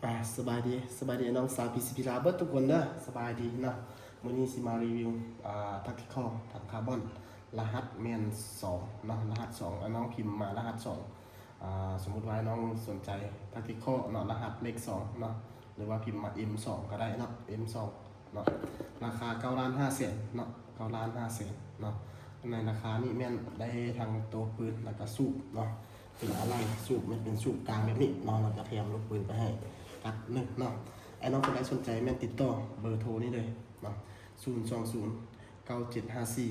ອ່າ ສະບາຍດີ ສະບາຍດີ ອ້າຍນ້ອງຊາວ ພີຊີພີ ລາວເບິດທຸກຄົນເດີ ສະບາຍດີເນາະ. ມື້ນີ້ຊິມາຣີວິວ ອ່າ ແທັກຕິຄໍ ຖັງຄາບອນ ລະຫັດແມ່ນສອງເນາະ ລະຫັດສອງ ອ້າຍນ້ອງພິມມາລະຫັດສອງ. ອ່າ ສົມມຸດວ່າອ້າຍນ້ອງສົນໃຈແທັກຕິຄໍເນາະ ລະຫັດເລກສອງເນາະ ຫຼືວ່າພິມມາເອັມສອງກໍໄດ້ເນາະ ເອັມສອງເນາະ ລາຄາເກົ້າລ້ານຫ້າແສນເນາະ ເກົ້າລ້ານຫ້າແສນເນາະ. ໃນລາຄານີ້ແມ່ນໄດ້ທັງໂຕປືນ ແລ້ວກໍສູບເນາະ ເປັນອາໄຫຼ່ສູບ ແມ່ນເປັນສູບກາງແບບນີ້ເນາະ ແລ້ວກໍແຖມລູກປືນໄປໃຫ້ກັບໜຶ່ງເນາະ. ອ້າຍນ້ອງຄົນໃດສົນໃຈແມ່ນຕິດຕໍ່ເບີໂທນີ້ເລີຍເນາະ ສູນສອງສູນ ເກົ້າເຈັດຫ້າສີ່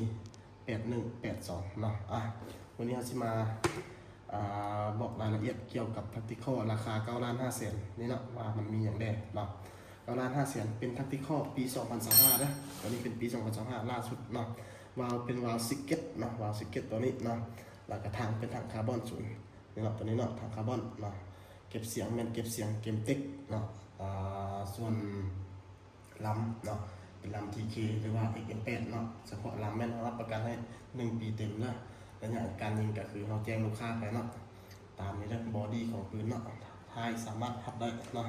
ແປດໜຶ່ງແປດສອງເນາະ. ອ່າ ມື້ນີ້ເຮົາຊິມາ ອ່າ ບອກລາຍລະອຽດກ່ຽວກັບແທັກຕິຄໍ ລາຄາເກົ້າລ້ານຫ້າແສນນີ້ເນາະ ວ່າມັນມີຫຍັງແດ່ເນາະ. ເກົ້າລ້ານຫ້າແສນ ເປັນແທັກຕິຄໍປີສອງພັນຊາວຫ້າເດີ ຕົວນີ້ເປັນປີສອງພັນຊາວຫ້າລ່າສຸດເນາະ. ວາວເປັນວາວຊິກເກັດເນາະ ວາວຊິກເກັດຕົວນີ້ເນາະ ແລ້ວກໍຖັງເປັນຖັງຄາບອນສູນນີ້ເນາະ ຕົວນີ້ເນາະ ຖັງຄາບອນເນາະ. ເກັບສຽງແມ່ນເກັບສຽງເກມເຕັກເນາະ. ອ່າ ສ່ວນ ລຳເນາະ ເປັນລຳທີເຄ ຫຼືວ່າເອັກເອັມແປດເນາະ. ສະເພາະລຳແມ່ນເຮົາຮັບປະກັນໃຫ້ໜຶ່ງປີເຕັມເດີ. ໄລຍະການຍິງກໍຄືເຮົາແຈ້ງລູກຄ້າໄປເນາະ ຕາມນີ້ເດີ. ບອດີ້ຂອງປືນເນາະ ທ້າຍສາມາດພັບໄດ້ເນາະ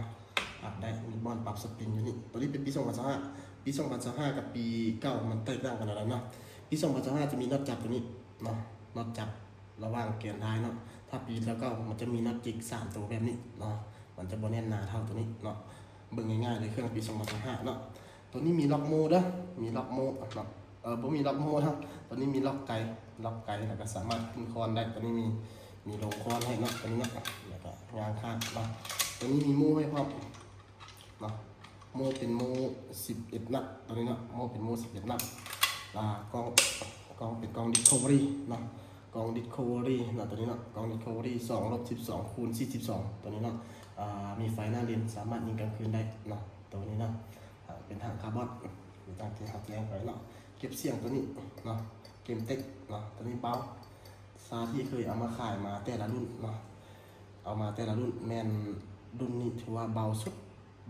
ພັບໄດ້ ມີບ່ອນປັບສະປຣິງຢູ່ນີ້. ຕົວນີ້ເປັນປີສອງພັນຊາວຫ້າ ປີສອງພັນຊາວຫ້າກັບປີເກົ່າມັນແຕກຕ່າງກັນແນວໃດເນາະ. ປີສອງພັນຊາວຫ້າຈະມີນັອດຈັບຕົວນີ້ເນາະ ນັອດຈັບ ລະຫວ່າງແກນທ້າຍເນາະ. ຖ້າປີຊາວເກົ້າມັນຈະມີນັອດຈິກສາມໂຕແບບນີ້ເນາະ ມັນຈະບໍ່ແໜ້ນໜາເທົ່າຕົວນີ້ເນາະ. ເບິ່ງງ່າຍໆເລີຍ ເຄື່ອງປີສອງພັນຊາວຫ້າເນາະ. ຕົວນີ້ມີລັອກໂມເດີ ມີລັອກໂມເນາະ ເອີ ບໍ່ມີລັອກໂມເນາະ. ຕົວນີ້ມີລັອກໄກ ລັອກໄກ ແລ້ວກໍສາມາດຂຶ້ນຄອນໄດ້. ຕົວນີ້ມີ ມີລົງຄອນໃຫ້ເນາະ ຕົວນີ້ເນາະ ແລ້ວກໍຍາງຄາດເນາະ. ຕົວນີ້ມີໂມໃຫ້ພ້ອມ ເນາະ ໂມເປັນໂມສິບເອັດນັດ ຕົວນີ້ເນາະ ໂມເປັນໂມສິບເອັດນັດ. ອ່າ ກ້ອງ ກ້ອງເປັນກ້ອງດິສຄັຟເວີຣີເນາະ ກ້ອງດິສຄັຟເວີຣີເນາະ ຕົວນີ້ເນາະ ກ້ອງດິສຄັຟເວີຣີສອງລົບສິບສອງຄູນສີ່ສິບສອງ ຕົວນີ້ເນາະ. ອ່າ ມີໄຟໜ້າເລນ ສາມາດຍິງກາງຄືນໄດ້ເນາະ ຕົວນີ້ເນາະ. ອ່າ ເປັນຖັງຄາບອນ ຄືຕາມທີ່ເຮົາແຈ້ງໄປເນາະ. ເກັບສຽງຕົວນີ້ເນາະ ເກມເຕັກເນາະ ຕົວນີ້ເບົາ ຊາທີ່ເຄີຍເອົາມາຂາຍມາແຕ່ລະລຸ້ນເນາະ ເອົາມາແຕ່ລະລຸ້ນ ແມ່ນລຸ້ນນີ້ຖືວ່າເບົາສຸດ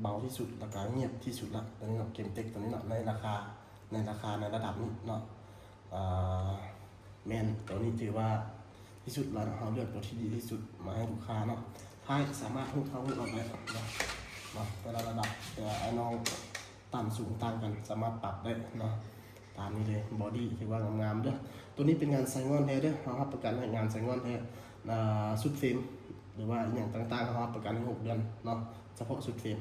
ເບົາທີ່ສຸດ ແລ້ວກໍງຽບທີ່ສຸດລະ ຕົວນີ້ເນາະ ເກມເຕັກຕົວນີ້ເນາະ. ໃນລາຄາ ໃນລາຄາໃນລະດັບນີ້ເນາະ ອ່າ ແມ່ນຕົວນີ້ຖືວ່າທີ່ສຸດລະເນາະ. ເຮົາເລືອກຕົວທີ່ດີທີ່ສຸດມາໃຫ້ລູກຄ້າເນາະ. ທ້າຍສາມາດຮູດເຂົ້າຮູດອອກໄດ້ເນາະ ເນາະ ແຕ່ລະລະດັບ ແຕ່ລະ ອ້າຍນ້ອງ ຕ່ຳສູງຕ່າງກັນ ສາມາດປັບໄດ້ເນາະ ຕາມນີ້ເລີຍ. ບອດີ້ຖືວ່າງາມໆເດີ ຕົວນີ້ເປັນງານໄຊງ່ອນແທ້ເດີ ເຮົາຮັບປະກັນໃຫ້ງານໄຊງ່ອນແທ້. ອ່າ ຊຸດເຟຣມ ຫຼືວ່າອີ່ຫຍັງຕ່າງໆ ເຮົາຮັບປະກັນໃຫ້ຫົກເດືອນເນາະ ສະເພາະຊຸດເຟຣມ.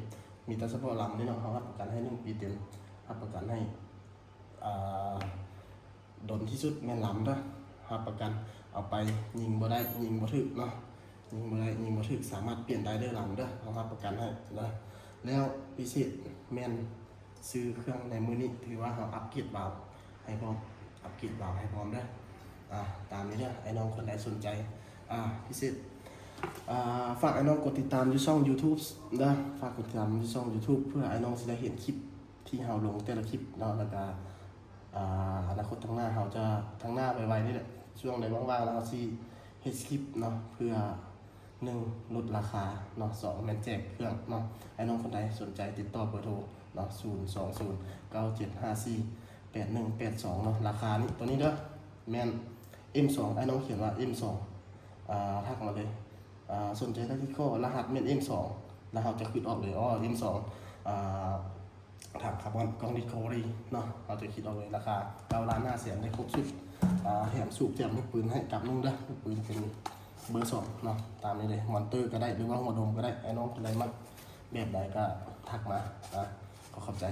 ມີແຕ່ສະເພາະລຳນີ້ເນາະ ເຮົາຮັບປະກັນໃຫ້ໜຶ່ງປີເຕັມ ຮັບປະກັນໃຫ້ ອ່າ ດົນທີ່ສຸດແມ່ນລຳເດີ ຮັບປະກັນ. ເອົາໄປຍິງບໍ່ໄດ້ ຍິງບໍ່ຖືກເນາະ ຍິງບໍ່ໄດ້ ຍິງບໍ່ຖືກ ສາມາດປ່ຽນໄດ້ເດີ ລຳເດີ ເຮົາຮັບປະກັນໃຫ້ເດີ. ແລ້ວພິເສດແມ່ນ ຊື້ເຄື່ອງໃນມື້ນີ້ ຖືວ່າເຮົາອັບເກຣດວາວໃຫ້ພ້ອມ ອັບເກຣດວາວໃຫ້ພ້ອມເດີ. ອ່າ ຕາມນີ້ເດີ ອ້າຍນ້ອງຄົນໃດສົນໃຈ ອ່າ ພິເສດ ອ່າ ຝາກອ້າຍນ້ອງກົດຕິດຕາມຢູ່ຊ່ອງຢູທູບເດີ ຝາກກົດຕິດຕາມຢູ່ຊ່ອງຢູທູບ ເພື່ອອ້າຍນ້ອງຊິໄດ້ເຫັນຄລິບທີ່ເຮົາລົງແຕ່ລະຄລິບເນາະ. ແລ້ວກະ ອ່າ ອະນາຄົດທາງໜ້າເຮົາຈະ ທາງໜ້າໄວໆນີ້ແຫຼະ ຊ່ວງໃດວ່າງໆ ແລ້ວເຮົາຊິເຮັດຄລິບເນາະ ເພື່ອ ໜຶ່ງ ຫຼຸດລາຄາເນາະ ສອງ ແມ່ນແຈກເຄື່ອງເນາະ. ອ້າຍນ້ອງຄົນໃດສົນໃຈຕິດຕໍ່ເບີໂທເນາະ ສູນສອງສູນ ເກົ້າເຈັດຫ້າສີ່ ແປດໜຶ່ງແປດສອງເນາະ. ລາຄານີ້ ຕົວນີ້ເດີ ແມ່ນເອັມສອງ ອ້າຍນ້ອງຂຽນວ່າເອັມສອງ ອ່າ ທັກມາເລີຍ ອ່າ ສົນໃຈແທັກຕິຄໍ ລະຫັດແມ່ນເອັມສອງ ລະຫັດຈະຄຶດອອກເລີຍ ອໍ ເອັມສອງ ອ່າ ຖັງຄາບອນ ກ້ອງດິສຄັຟເວີຣີເນາະ ເຮົາຈະຄິດເອົາເລີຍ ລາຄາເກົ້າລ້ານຫ້າແສນ ໄດ້ຄົບຊຸດ ອ່າ ແຖມສູບ ແຖມລູກປືນໃຫ້ກັບໜຶ່ງເດີ ລູກປືນເປັນເບີສອງເນາະ. ຕາມນີ້ເລີຍ ມອນເຕີກໍໄດ້ ຫຼືວ່າຫົວດົມກໍໄດ້ ອ້າຍນ້ອງຜູ້ໃດມັກແບບໃດກໍທັກມາ ອ່າ ຂໍຂອບໃຈ.